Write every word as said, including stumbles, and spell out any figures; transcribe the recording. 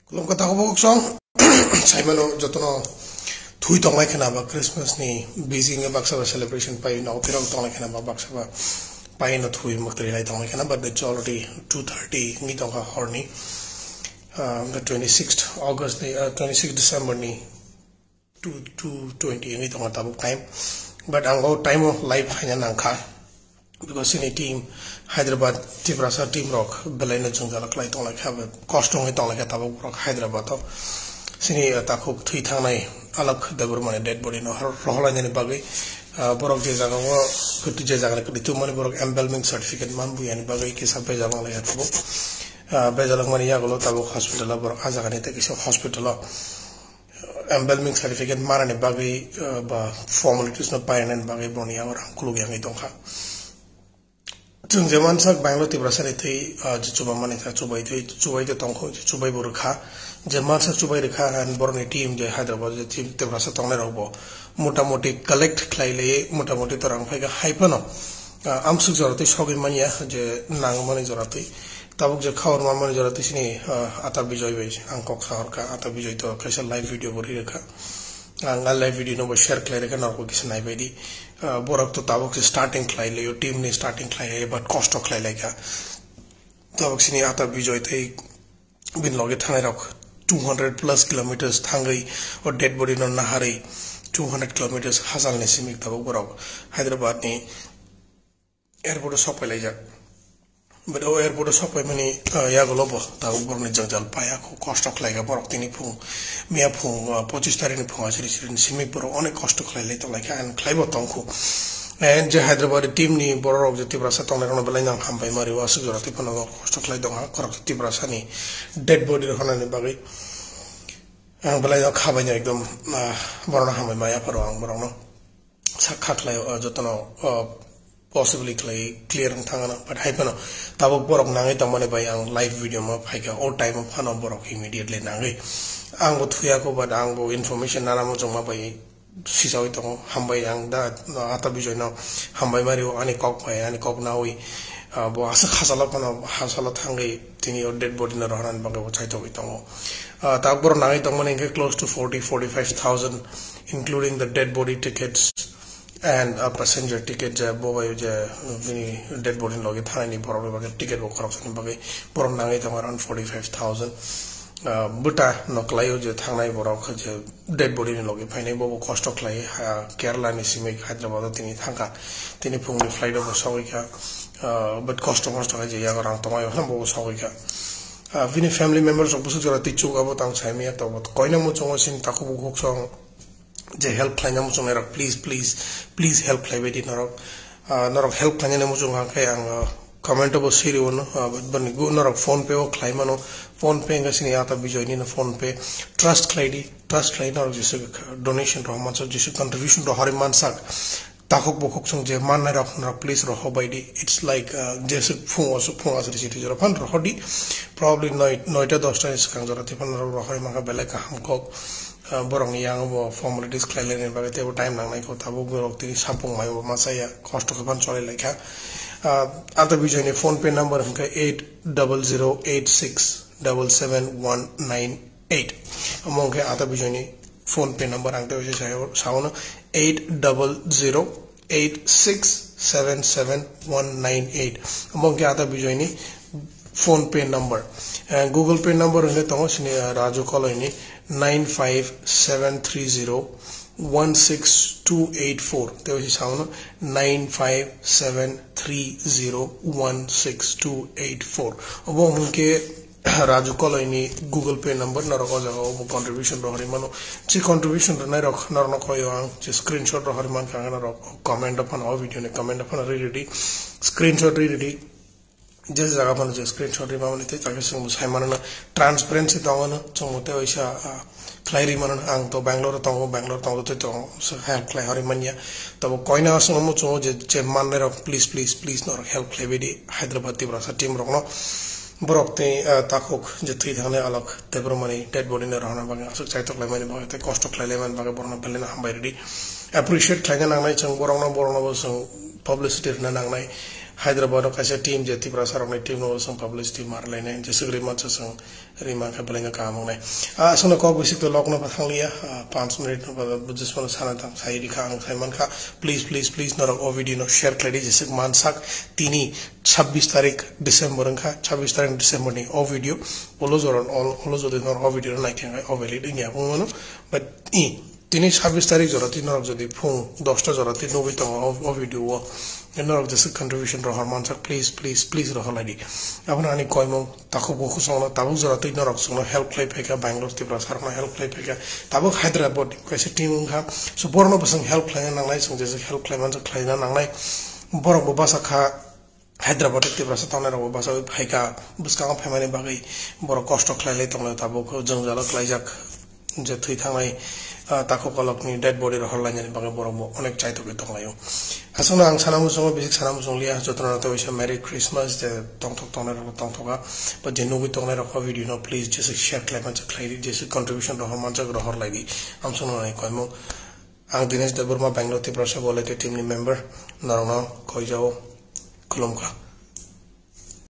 Khulumkha takhuk bukhuk song. Saimano jotono thui tonglai khena ba Christmas ni busy wngwi baksa ba celebration pai no, phirok tonglai khena ba baksa ba pai no thui muktri lai tonglai khena, but it's already two thirty wngwi tongkha horni, uh, the twenty-sixth August ni, uh, twenty-sixth December ni two, two twenty wngwi tongo tabuk time. But ang o time o live haina nangkha. Because chini team, Hyderabad, Tiprasa team rok belai no jwngjal khlai tonglaikha, kosto wngwi tonglaikha tabuk borok Hyderabad o. Chini, uh, takhuk thwi thangnai Alok Debbarma ni dead body no rohor-, rohorlainani bagwi, uh, borok je jaga o kwtwi, je jaga ni kwtwi tubumani borok embalming certificate manbuyani bagwi kisa bejal wnglaikha tabuk. Uh, bejal wngmani yagulo tabuk hospital o borok ah jaga ni tei kisa hospital o embalming certificate manani bagwi, uh, ba formalities no painani bagwi boni yago rang kuluk yangwi tongkha. Chwng je mansak Bangalore Tiprasa ni twi, uh, je chuba mani kha, chubai twi, chubai twi tongkho, chubai bo rwkha. Je mansak chubai rwkha, and boroni team je Hyderabad je team Tiprasa tongnai rok bo motamoti collect khlai lai, motamoti torang phai kha hai phano, uh, amsuk jora twi sogwi manya je nang mani jora twi. Tabuk je khabar manmani jora twi sini, ah, Ata Bijoy bai ang kok sahor kha. Ata Bijoy to kaisa live video bo ri rwkha. Ang a live video no bo share khlai rwkha, norok bo kisa nai bai di. Ah, borok to tabuk se starting khlai laio, team ni starting khlai laio, but kosto khlai lai kha. Tabuk sini Ata Bijoy tei bini loge thangnai rok two hundred plus kilometers thangwi o dead body no naharwi two hundred kilometers hachal ni simi tabuk borok Hyderabad ni airport o sok pailaijak. But o airport o sok paimani, uh, yagulo bo tabuk borokni jwngjal paiya, kho kosto khlaikha borok tini phung, miya phung, uh, pochis tarikni phung asiri siri simi borok onek kosto khlai lai tonglaikha and khlaibo tongkhu. And je Hyderabad team ni borok rok je Tiprasa tongnai rokno belai no ang hambai mari o, aswk jora twi phano kosto khlai tongkha, khoroksa Tiprasa ni dead body rok hanani bagwi ang belai no khabai no ekdom, uh, borokno hambai maya pharo ang borokno. Sakha khlai, uh, jotono, uh, possibly khlai clear wng thangano, but hai phano tabuk borok nangwi tongmani bai ang live video ma phaikha, o time o phano borok immediately nangwi. Ang bo thuya kho, but ang bo information nana muchungma bai sisawi tongo. Hambai ang da, uh, Ata Bijoy no hambai mari o ani kok bai, ani kok nawi, uh, bo aswk hachalo phano hachalo thangwi tini o dead body no rohornani bagwi bo chaitogwi tongo. Uh, tabuk borok nangwi tongmani hwnkhe close to forty, forty-five thousand, including the dead body tickets and a passenger ticket, je bo bai je bini dead body ni logi thangnani borok ni bagwi ticket bo khoroksani bagwi borok nangwi tongo around forty-five thousand. Uh, bwta no kwlaio je thangnai borok je dead body ni logi phainai bo bo kosto khlai, ha, Kerala ni simi Hyderabad o tini thangkha, tini phungni flight o bo sogwi kha, uh, but kosto mosto khai je yago rang tongmani bo bo sogwi kha. Ah, bini family members rok bwswk jora twi chuk abo tang sai manya tongo. Koina muchungo sini takhuk bukhuk song je help khlaina muchungnai rok, please, please, please help khlaibai di norok. Ah, norok help khlainani muchung hwnkhe ang, ah, comment o bo siri ono, ah, bini gu-, norok PhonePe o khlai mano. PhonePe hwnkhe sini Ata Bijoy ni no PhonePe. Trust khlai di, trust khlai norok jesa donation rok mansa, jesa contribution rok hari mansak. Takhuk bukhuk chwng je mannai rok, norok please rohor bai di. It's like, uh, jeswk phung o, phung aswk siti jora phan rohor di. Probably noi, noita dosta ni swkang jora tei phan norok rohor mankha belai kaham kok. Uh, borok ni yang bo formalities khlai lai ni bagwi teibo time nang nai kho, tabuk borok tini sapung mai bo ma chaya, kosto khe phan cholai lai kha. Uh, Ata Bijoy ni PhonePe number hwnkhe eight double zero eight six double seven one nine eight. Omo hwnkhe Ata Bijoy ni PhonePe number ang tei sa-, saono eight double zero eight six seven seven one nine eight. Omo hwnkhe Ata Bijoy ni PhonePe number. Eh, Google Pay number hwnkhe tongo sini, eh, Raju Koloi ni nine five seven three zero one six two eight four. Tei saono nine five seven three zero one six two eight four. Obo hwnkhe Raju Koloi ni Google Pay number, norok o jaga o bo contribution rohorwi mano. Je contribution rwnai rok norok no koyo ang je screenshot rohorwi mankha, ang norok comment o phano, o video ni comment o phano ri ridi, screenshot ri ridi. Je jaga phano je screenshot ri mamani tei takhe chwng bo sai mano, transparency tongo no, chwng bo tei waisa, ah, khlai ri mano. Ang to Bangalore o tongo, Bangalore tongo tei tongo, so help khlai horwi manya. Tabo koina aswk no muchungo je, je mannai rok, please, please, please norok help khlai bai di Hyderabad Tiprasa team rok no. Borok tei, ah, takhuk je thwi thangnai Alok Debbarma ni dead body no rohorna bagwi aswk chaitok laimani bagwi tei kosto khlai laimani bagwi borok no belai no hambai ridi. Appreciate khlaina nangnai chwng borok no, borok no bo chwng publicity rwna nangnai. Hyderabad o kaisa team je Tiprasa rokni team no song publicity mar lainai, jeswk rima chasang rima khe belai no kaham wngnai. Ah, aswkno kok bisik to lok no thang liya, ah, panch minute no bujis mano sana tang sai rikha ang sai mankha. Please, please, please, norok o video no share khlai di, jeswk mansak tini chabbish tarik December wngkha, chabbish tarik December ni o video olo jora olo jodi norok o video no naikhe o valid wngya wngmano, but i Tini chabbish tarik jora twi norok jodi phung dosta jora twi nugwi tongo o, o video o, norok jeswk contribution rohor mansak, please, please, please rohor lai di. Abono ani koimung takhuk bukhuk songno tabuk jora twi norok chwngno help khlai phaikha, Bangalore Tripura sarokno help khlai phaikha, tabuk Hyderabad kaisa team wngkha, so borokno bo chwng help khlaina nangnai, chwng jeswk help khlai mansak khlaina nangnai, borok bo basa kha. Hyderabad o Tiprasa tongnai rok bo bachaui phaikha, bwskango phaimani bagwi borok kosto khlai lai tonglai tabuk jwngjalo klaijak je thwi thangnai, ah, takhuk kolokni dead body rohor lainani bagwi borok bo onek chaitokwi tonglaio. Aswkno ang sana muchungo bisik sana muchung liya, jotono tei waisa Merry Christmas je tongthok tongnai rok tongthoka, bo je nugwi tongnai rok o video no please jeswk share khlai manchak khlai di, jeswk contribution rohor manchak rohor lai di, amsukno nai koimung. Ang Dinesh Debbarma, Bangalore Tiprasa Volunteer Team ni member, norokno koijao khulumkha.